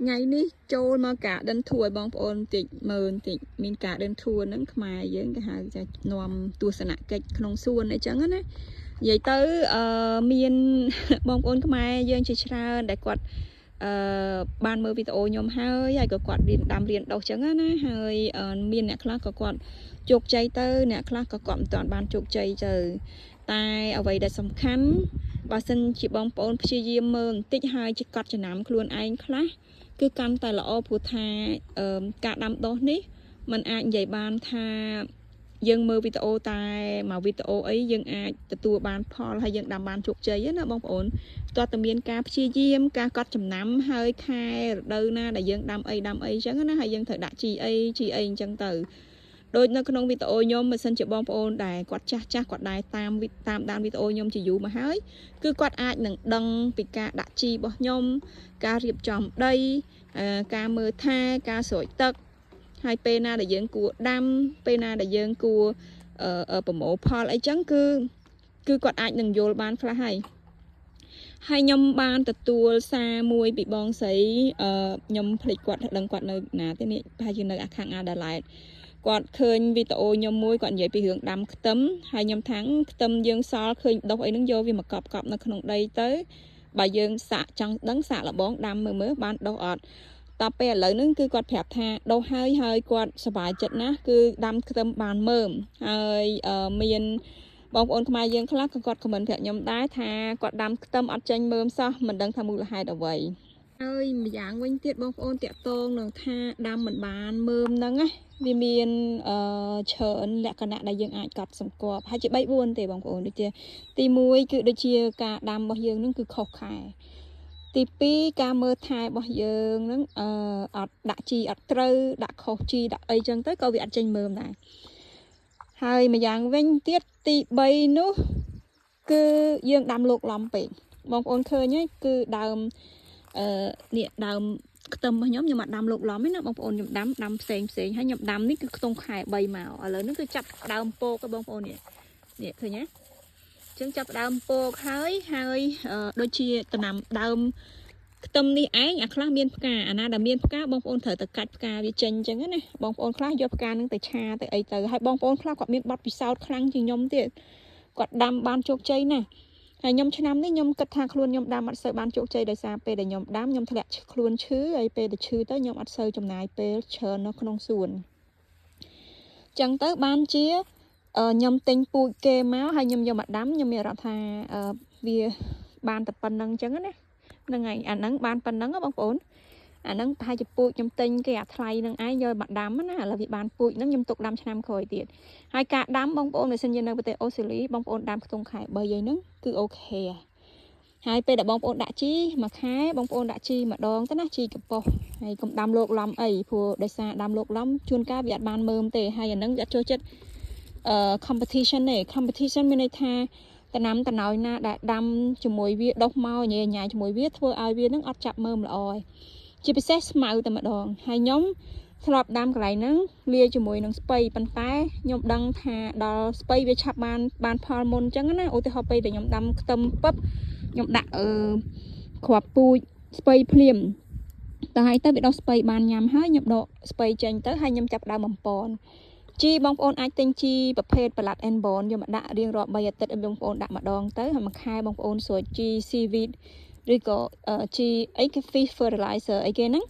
ថ្ងៃនេះចូលមក garden tour ឲ្យបងប្អូនបន្តិចមើលបន្តិចមាន garden tour ហ្នឹងខ្មែរយើងគេហៅថានាំទស្សនកិច្ចក្នុងសួនអីចឹងណានិយាយទៅអឺមាន បងប្អូនខ្មែរយើងជាច្រើនដែលគាត់អឺបានមើលវីដេអូខ្ញុំហើយហើយក៏គាត់រៀនដាំរៀនដុះចឹងណាហើយអឺមានអ្នកខ្លះក៏គាត់ជោគជ័យទៅអ្នកខ្លះក៏គាត់មិនទាន់បានជោគជ័យទៅតែអ្វីដែលសំខាន់បើសិនជាបងប្អូនព្យាយាមមើលបន្តិចហើយជាកត់ចំណាំខ្លួនឯងខ្លះគឺកាន់តែល្អព្រោះថាអឺការដាំដុះនេះมันអាចនិយាយបានថាយើងមើលវីដេអូតែមួយវីដេអូអីយើងអាចទទួលបានផលហើយយើងដាំបានជោគជ័យណាបងប្អូនតើតើមានការព្យាយាមការកត់ចំណាំហើយខែរដូវណាដែលយើងដាំអីដាំអីចឹងណាហើយយើងត្រូវដាក់ជីអីជីអីអញ្ចឹងទៅដូចនៅក្នុងវីដេអូខ្ញុំបើសិនជាបងប្អូនដែលគាត់ចាស់ចាស់គាត់ដែរតាមតាមដានវីដេអូខ្ញុំជាយូរមកហើយគឺគាត់អាចនឹងដឹងពីការដាក់ជីរបស់ខ្ញុំការរៀបចំដីការមើលថែការស្រោចទឹកហើយពេលណាដែលយើងគួរដាំពេលណាដែលយើងគួរប្រមូលផលអីចឹងគឺគឺគាត់អាចនឹងយល់បានខ្លះហើយហើយខ្ញុំបានទទួលសារមួយពីបងស្រីអឺខ្ញុំភ្លេចគាត់ដឹងគាត់នៅណាទេនេះប្រហែលជានៅខាងអាដាឡែតគាត់ឃើញវីដេអូខ្ញុំមួយគាត់និយាយពីរឿងដាំខ្ទឹមហើយខ្ញុំថាខ្ទឹមយើងសល់ឃើញដុះអីហ្នឹងយកវាមកកប់កប់នៅក្នុងដីទៅបើយើងសាកចង់ដឹងសាកលបងដាំមើលមើលបានដុះអត់តពេលឥឡូវហ្នឹងគឺគាត់ប្រាប់ថាដុះហើយហើយគាត់សប្បាយចិត្តណាស់គឺដាំខ្ទឹមបានមើមហើយមានបងប្អូនខ្មែរយើងខ្លះក៏គាត់ comment ប្រាប់ខ្ញុំដែរថាគាត់ដាំខ្ទឹមអត់ចេញមើមសោះមិនដឹងថាមូលហេតុអ្វីហើយម្យ៉ាងវិញទៀតបងប្អូនតាក់ទងនឹងថាដាំមិនបានមើមហ្នឹងណាវាមានអឺច្រើនលក្ខណៈដែលយើងអាចកត់សម្គាល់ហើយជា3 4ទេបងប្អូនដូចជាទី1គឺដូចជាការដាំរបស់យើងហ្នឹងគឺខុសខែទី2ការមើលថែរបស់យើងហ្នឹងអឺអត់ដាក់ជីអត់ត្រូវដាក់ខុសជីដាក់អីចឹងទៅក៏វាអត់ចេញមើមដែរហើយម្យ៉ាងវិញទៀតទី3នោះគឺយើងដាំលោកឡំពេកបងប្អូនឃើញហើយគឺដើមអឺនេះដើមខ្ទឹមរបស់ខ្ញុំខ្ញុំអត់ដាំលោកឡំទេណាបងប្អូនខ្ញុំដាំដាំផ្សេងផ្សេងហើយខ្ញុំដាំនេះគឺខ្ទង់ខែ3មកឥឡូវនេះគឺចាប់ដើមពោកបងប្អូននេះនេះឃើញទេចឹងចាប់ដើមពោកហើយហើយដូចជាដំណាំដើមខ្ទឹមនេះឯងអាខ្លះមានផ្កាអាណាដែលមានផ្កាបងប្អូនត្រូវតែកាច់ផ្កាវាចេញអញ្ចឹងណាបងប្អូនខ្លះយកផ្កានឹងទៅឆាទៅអីទៅហើយបងប្អូនខ្លះគាត់មានបទពិសោធន៍ខ្លាំងជាងខ្ញុំទៀតគាត់ដាំបានជោគជ័យណាស់ហើយខ្ញុំឆ្នាំនេះខ្ញុំគិតថាខ្លួនខ្ញុំដាំអត់សូវបានជោគជ័យដោយសារពេលដែលខ្ញុំដាំខ្ញុំធ្លាក់ខ្លួនឈឺហើយពេលដែលឈឺទៅខ្ញុំអត់សូវចំណាយពេលច្រើននៅក្នុងសួនចឹងទៅបានជាខ្ញុំទិញពូជគេមកហើយខ្ញុំយកមកដាំខ្ញុំមានអារម្មណ៍ថាវាបានតែប៉ុណ្្នឹងចឹងណាហ្នឹងហើយអាហ្នឹងបានប៉ុណ្្នឹងបងប្អូនអាហ្នឹងប្រហែលជាពូជខ្ញុំទិញគេអាថ្លៃនឹងឯងយកមកដាំណាឥឡូវវាបានពូជហ្នឹងខ្ញុំទុកដាំឆ្នាំក្រោយទៀតហើយការដាំបងប្អូនបើសិនជានៅប្រទេសអូស្ត្រាលីបងប្អូនដាំខ្ទង់ខែ3អីហ្នឹងគឺ OK ហើយពេលដែលបងប្អូនដាក់ជីមួយខែបងប្អូនដាក់ជីម្ដងទៅណាជីកំប៉ុស្តហើយកុំដាំលោកឡំអីព្រោះដោយសារដាំលោកឡំជួនកាលវាអត់បានមើមទេហើយអាហ្នឹងវាអត់ចូលចិត្តអឺ competition ទេ competition មានន័យថាតំណាំតំណោយណាដែលដាំជាមួយវាដុះមកញ៉ៃញ៉ៃជាមួយវាធ្វើឲ្យវានឹងអត់ចាប់មើមល្អឯងជាពិសេសស្មៅតែម្ដងហើយខ្ញុំធ្លាប់ដាំកន្លែងហ្នឹងលាយជាមួយនឹងស្ពៃប៉ុន្តែខ្ញុំដឹងថាដល់ស្ពៃវាឆាប់បានបានផលមុនអញ្ចឹងណាឧទាហរណ៍ពេលដែលខ្ញុំដាំខ្ទឹមពឹបខ្ញុំដាក់អឺគ្រាប់ពូជស្ពៃភ្លាមតើហើយទៅវាដុះស្ពៃបានញ៉ាំហើយខ្ញុំដកស្ពៃចេញទៅហើយខ្ញុំចាប់ដើមបំពន់ជីបងប្អូនអាចទិញជីប្រភេទ Blood and Bone យកមកដាក់រៀងរាល់3អាទិត្យឲ្យបងប្អូនដាក់ម្ដងទៅហើយមួយខែបងប្អូនស្រោចជី seaweed ឬក៏ជីអីគេ fish fertilizer អីគេហ្នឹង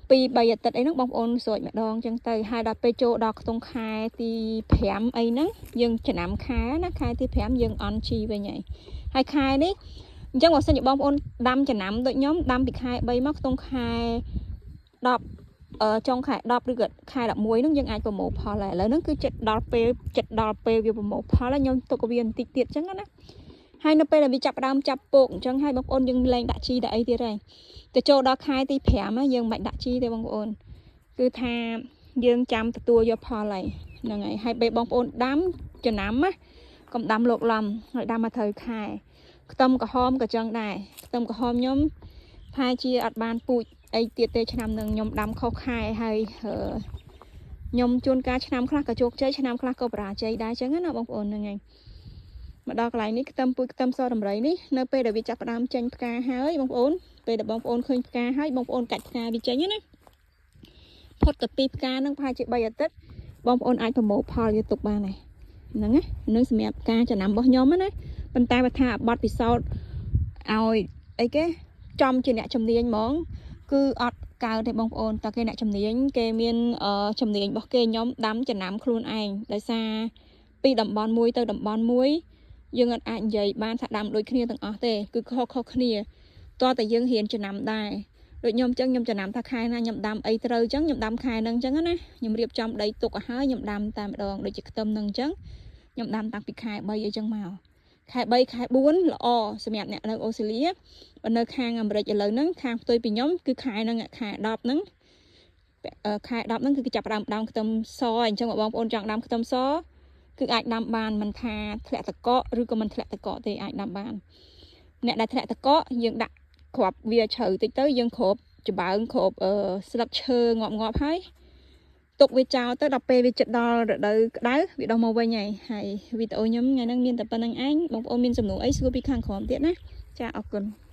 ពី3អាទិត្យអីហ្នឹងបងប្អូនស្រោចម្ដងចឹងទៅហើយដល់ពេលចូលដល់ខ្ទង់ខែទី5អីហ្នឹងយើងចំណាំខែណាខែទី5យើងអន់ជីវិញហើយហើយខែនេះអញ្ចឹងបើសិនជាបងប្អូនដាំចំណាំដូចខ្ញុំដាំពីខែ3មកខ្ទង់ខែ10អឺចុងខែ10ឬក៏ខែ11ហ្នឹងយើងអាចប្រមូលផលហើយឥឡូវហ្នឹងគឺចិត្តដល់ពេលចិត្តដល់ពេលវាប្រមូលផលហើយខ្ញុំទុកវាបន្តិចទៀតអញ្ចឹងណាហើយនៅពេលដែលវាចាប់ដើមចាប់ពោកអញ្ចឹងហើយបងប្អូនយើងលែងដាក់ជីដាក់អីទៀតហើយទៅចូលដល់ខែទី5យើងមិនបាច់ដាក់ជីទេបងប្អូនគឺថាយើងចាំទទួលយកផលហើយហ្នឹងហើយហើយពេលបងប្អូនដាំចំណាំណាកុំដាំលោកឡំហើយដាំមកត្រូវខែខ្ទឹមក្រហមក៏ចឹងដែរខ្ទឹមក្រហមខ្ញុំប្រហែលជាអត់បានពូជអីទៀតទេឆ្នាំនឹងខ្ញុំដាំខុសខែហើយខ្ញុំជួនកាលឆ្នាំខ្លះក៏ជោគជ័យឆ្នាំខ្លះក៏បរាជ័យដែរចឹងណាបងប្អូនហ្នឹងហើយមកដល់កន្លែងនេះខ្ទឹមពូជខ្ទឹមសដំរីនេះនៅពេលដែលវាចាប់ផ្ដើមចេញផ្កាហើយបងប្អូន ពេលដែលបងប្អូនឃើញផ្កាហើយបងប្អូនកាច់ផ្កាវាចេញណាផុតទៅពីផ្កាហ្នឹងប្រហែលជា3អាទិត្យបងប្អូនអាចប្រមូលផលយកទុកបានហើយហ្នឹងណានឹងសម្រាប់ការចំណាំរបស់ខ្ញុំណាប៉ុន្តែបើថាបត់ពិសោធន៍ឲ្យអីគេចំជាអ្នកជំនាញហ្មង គឺអត់កើតទេបងប្អូនតើគេអ្នកជំនាញគេមានជំនាញរបស់គេខ្ញុំដាំចំណាំខ្លួនឯងដោយសារពីតំបន់មួយទៅតំបន់មួយយើងអត់អាចនិយាយបានថាដាំដូចគ្នាទាំងអស់ទេគឺខុសៗគ្នាតោះតែយើងរៀនចំណាំដែរដូចខ្ញុំអញ្ចឹងខ្ញុំចំណាំថាខែណាខ្ញុំដាំអីត្រូវអញ្ចឹងខ្ញុំដាំខែហ្នឹងអញ្ចឹងណាខ្ញុំរៀបចំដីទុកឲ្យហើយខ្ញុំដាំតែម្ដងដូចជាខ្ទឹមហ្នឹងអញ្ចឹងខ្ញុំដាំតាំងពីខែ3អីចឹងមកខែ3ខែ4ល្អសម្រាប់អ្នកនៅអូស្ត្រាលីបើនៅខាងអាមេរិកឥឡូវហ្នឹងខាងផ្ទុយពីខ្ញុំគឺខែហ្នឹងខែ10ហ្នឹងខែ10ហ្នឹងគឺគេចាប់ផ្ដើមដាំខ្ទឹមសអញ្ចឹងបើបងប្អូនចង់ដាំខ្ទឹមសគឺអាចដាំបានមិនថាធ្លាក់តកកឬក៏មិនធ្លាក់តកកទេអាចដាំបានអ្នកដែលធ្លាក់តកកយើងដាក់គ្រាប់វាជ្រៅតិចទៅយើងគ្របចំបើងគ្របអឺស្លឹកឈើងាប់ងាប់ហើយទុកវាចោលទៅដល់ពេលវាចិត្តដល់រដូវក្តៅវាដុះមកវិញហើយហើយវីដេអូខ្ញុំថ្ងៃហ្នឹងមានតែប៉ុណ្្នឹងឯងបងប្អូនមានសំណួរអីសួរពីខាងក្រោមទៀតណាចាអរគុណ។